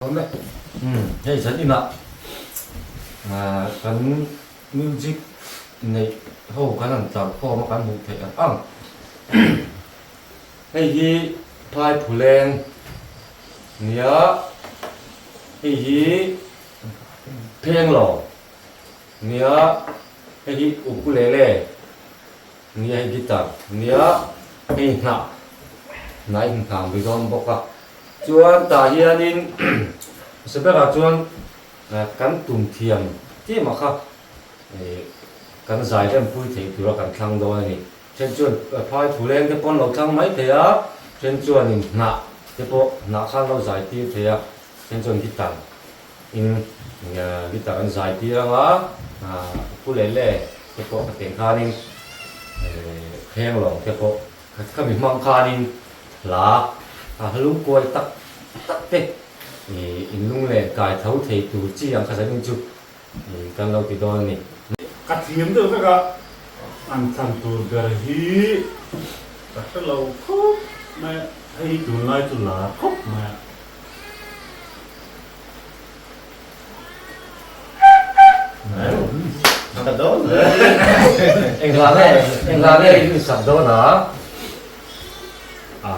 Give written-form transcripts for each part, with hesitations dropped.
Hei zan inah kan music neih ho kan han tlar khawm a kan hmuh theih ang ang. Hei hi phai phuleng nia hei hi phenglo nia hei hi ukulele nia hei guitar nia hei hnah hnah i hnam ri dawn bawk a. Chuan tah hianin hmasa berah chuan kan tum thiam tlem a kha kan zai rempui theih tura kan thlang dawn a ni. Then chuan phai phuleng te pawh an lo thlang mai thei a, then chuanin hnah te pawh hnah kha an lo zai tir thei a, then chuan guitar in guitar an zai tir ang a, ukulele te pawh ka teng khanin khenglawng te pawh Khami hmang khanin hla a lungkuai tak tak te in lunglen kai tho thei tur chi ang kha zanin chu kan lo ti dawn a ni. Ka thiam deuh vek a, an thlan tur ber hi ka hre lo khawp mai a, hei hi tunlai chu lar khawp mai a. Engla nge engla nge in sak dawn a? A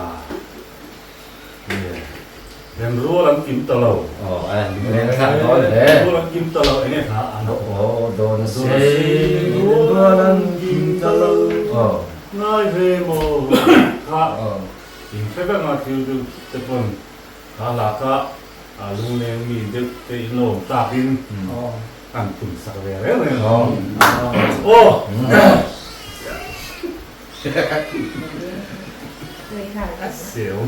Remrual an kim ta lo. Aw a leng thak dawn hle. Remrual an kim ta lo enge hla an. Aw dawn a sei remrual an kim ta lo. Aw. Ngai ve maw kha in hre vek a thil deuh te pawn. Kha laka lungleng mi deuh te in lo awm takin an tum sak ve reng reng a. Aw! A seu.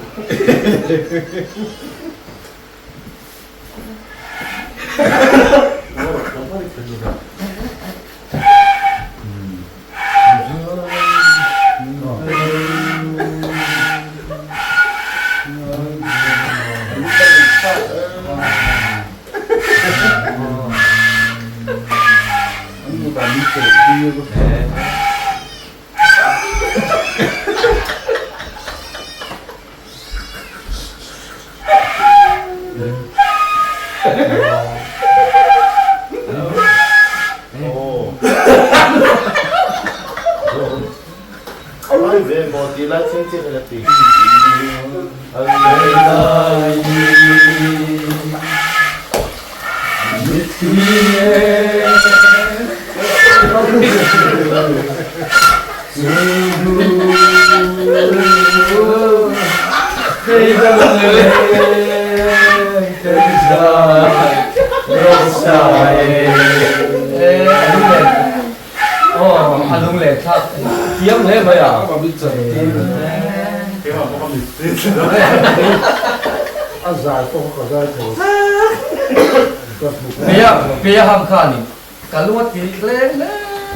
Keia ham khanin ka lung a ti hle hle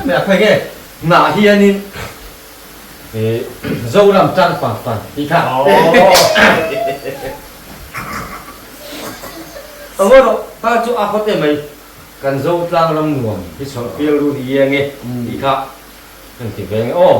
mai a, khawi nge hnah hianin Zoram tang pang pang tih kha a ngawi rawh, kha chu a hawt em mai, kan Zotlang ram nuam hi chhawrh pial run i eng e tih kha kan ti ve nge aw.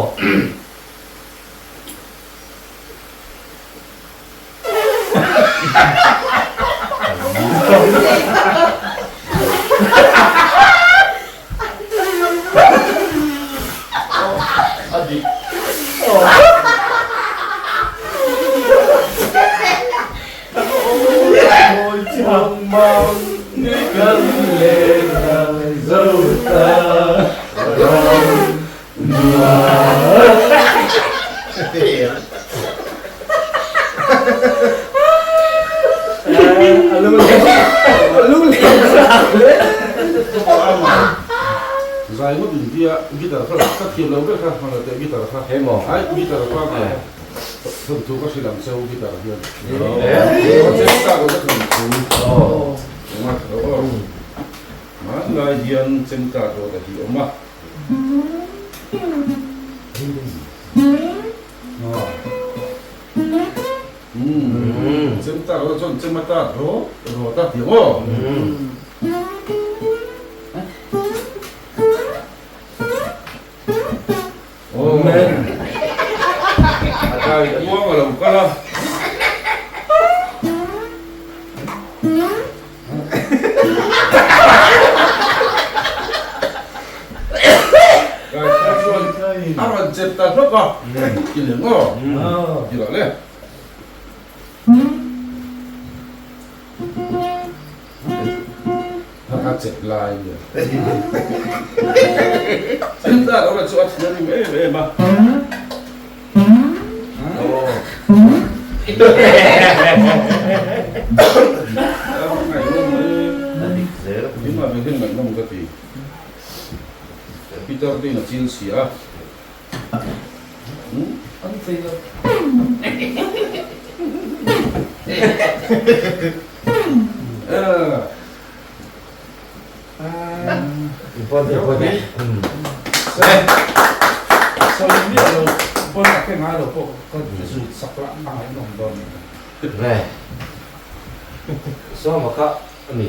Zai ngawt in tia guitar kha ka thiam lo ber kha hmang teh guitar kha ai guitar kha thawnthu ka hrilh ang cheu guitar hian cheu tak lo ka thawnthu hmanlai hian chemta dawt a hi awm a. Chem tak lo chuan chem a tat rawt rawt a tih maw? A tai kuang a lo kal a. ta hlawk a, i leng aw, ti lah le. A chep lai nia. Childa lo la chu a thianghlim em em a. Ngaihnawm ka ti. Peter te in a chil si a. An chei lo. Sawi miah lo pawn a khe ngai lo pawh ka zut sak la a ngaihnawm dawn ni. Nge Sawma kha a ni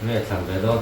nge thlan ve dawn.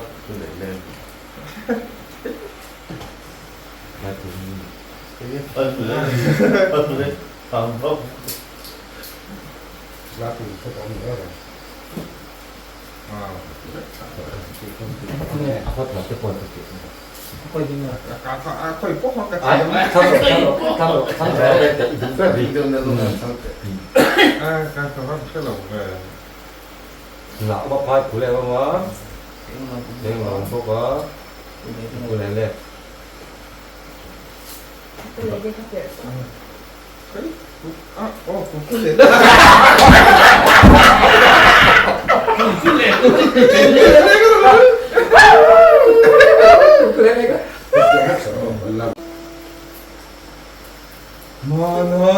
Mana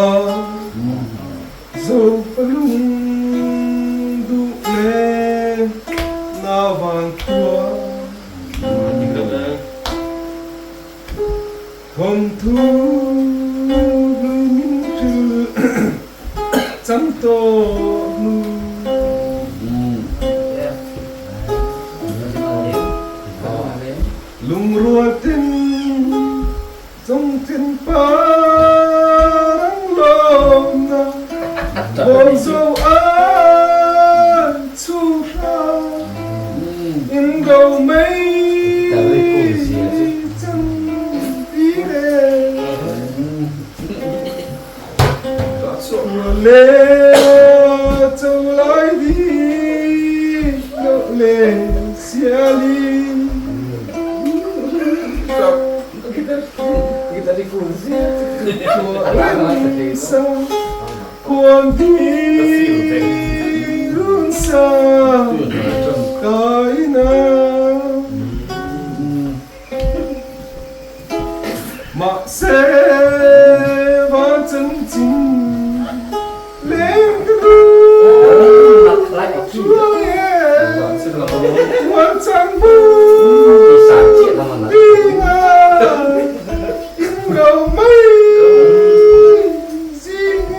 Zopalung duh le na van khua Thawnthu hlui min hrilh cang tawh hnu. Lungrual tin chungtin par ang lawmnak Bawizo an chuhra in go mei cang ti le Le co lai di lo le siali. Mahse van chanchin leng ka duh chuang e Huan chang bu ding ah in lo mai zing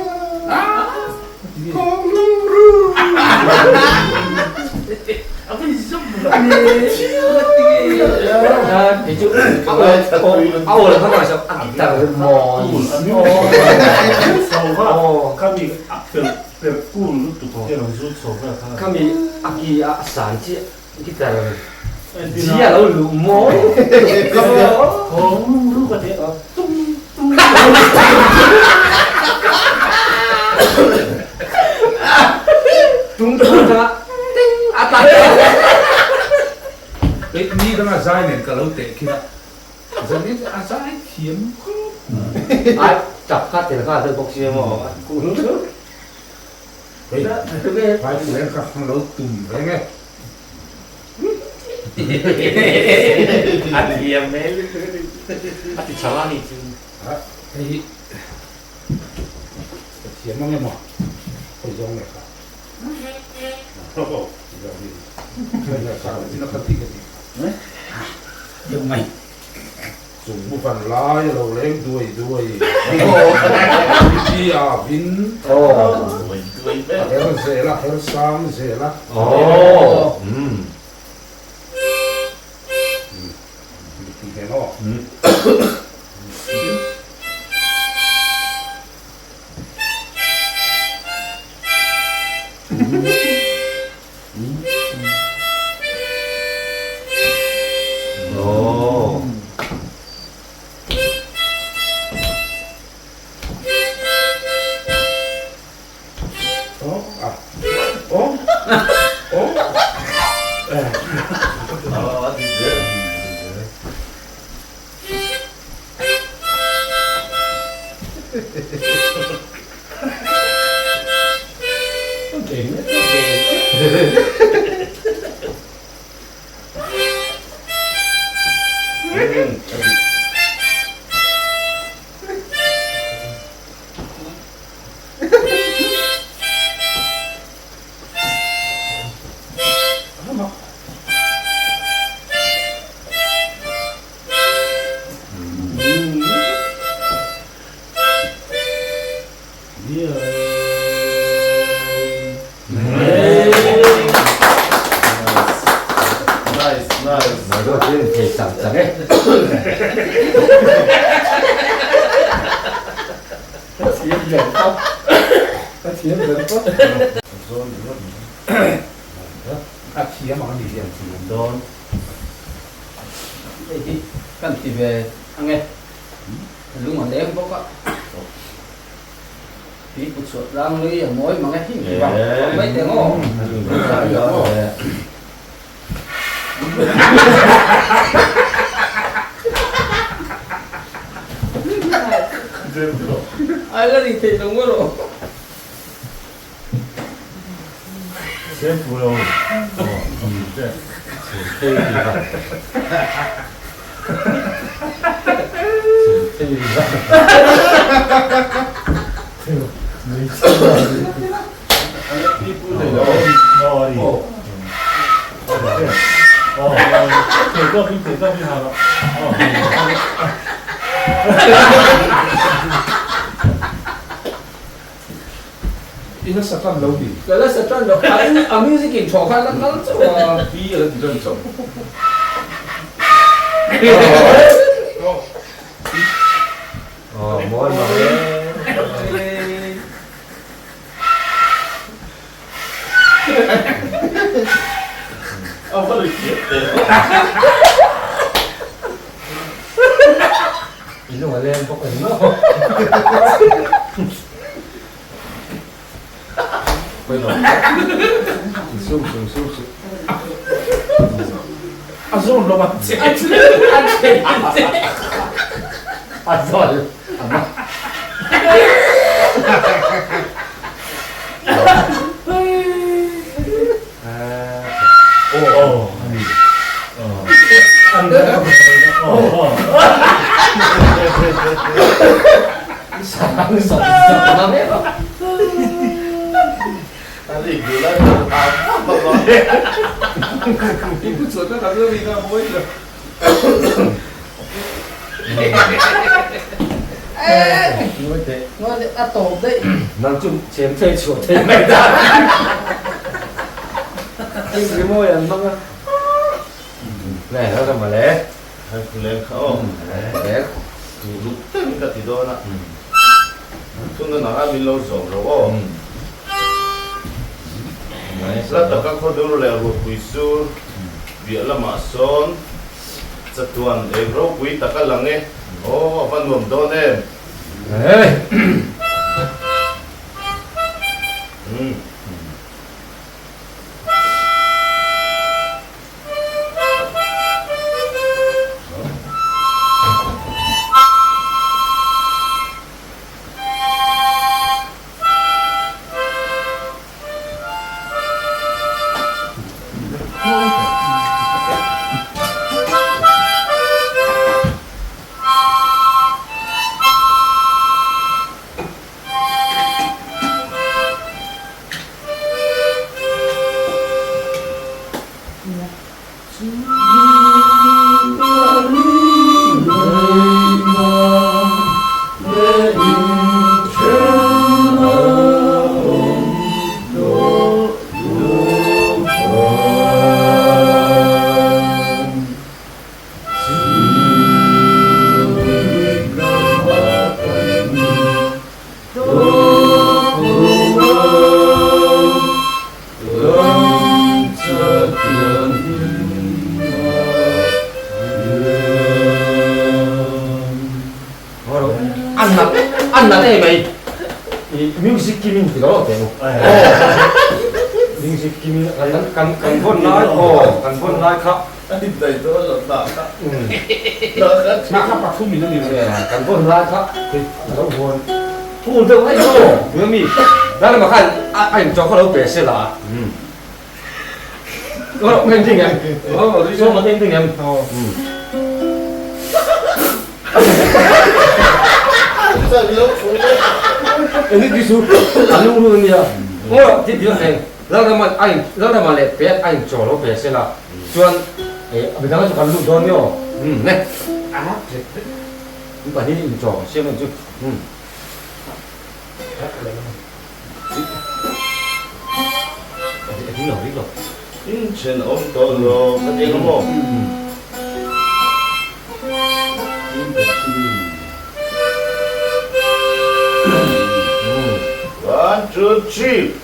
ah kawng lungru. Khami a ki a san chiah guitar zia lo luh mawi tum tum atanga ting a tla Ni danga zai nen ka lo teh khin a, zanin a zai thiam khawp mai. Ai chap kha tel nghal deuh bawk sia maw a kung chu. Hei phai pui ka lo tum reng e. A thiam hmel a ti chho a ni chu. Hei hi ka thiam ang emaw hawi zawng leh kha. Chung mu van lai a lo leng duai duai Miti a vin a her zel a her sang zel a. Miti nen aw. a. Nice, nice. A thiam ang a ni hian thiam dawn. Hei hi kan ti ve ang e. Lung a leng bawk a. Tui pu chhuah tlang lui a mawi mang e hi ti vang mai teh ang aw. Ai la ri theih lo maw rawh. Chhempu lo I la sa tan lo mi? Ka la sa tan lo. A music in thaw khan a kal chauh a. Pi a la ti tan chauh. Aw mawi mang e. I lung a leng bawk a ni maw? Sum sum sum sum. A zawn lo a che. A che a che a che. A zawn a ma. A tawp daih. Nang chu chem thei chhuah thei mai ta. Eng rimawi an hmang a. Nè nó ra mà lẽ. Leng kha aw. Lẽ. Luk teng ka ti dawn a. Chhun nang a min lo zawm ro aw. La taka khaw dur leh ruahpui sur piah lamah sawn chatuan eng ropui tak a lang e. Aw a va nuam dawn em. An nat em mai. Music kimin ti lo teh u. Music kimin kan kan vawn lai aw kan vawn lai kha. Hna kha pathum in a ni lo. Kan vawn lai kha a lo vawn phul deuh mai aw tuna mi dang lamah khan a inṭawk kha lo pe se la. Aw en ding em? Sawm an en ding em? Eng ti su a lung run a nia. Aw ti ti a heng. Lalrama a in Lalrama leh Pek a in chaw lo pe se la chuan eh midang chu kan lut dawn nia aw umm ne in pahnih in chaw siam ang chu umm. A ding lo ding lo. In thenawm tawh lo ka ti ang maw? One, two, three.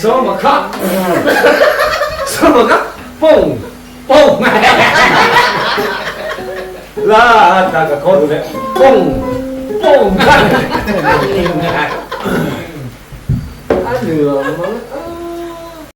Sawma kha Sawma kha pawng pawng la ta ka khaw duh leh pawng pawng a nuam.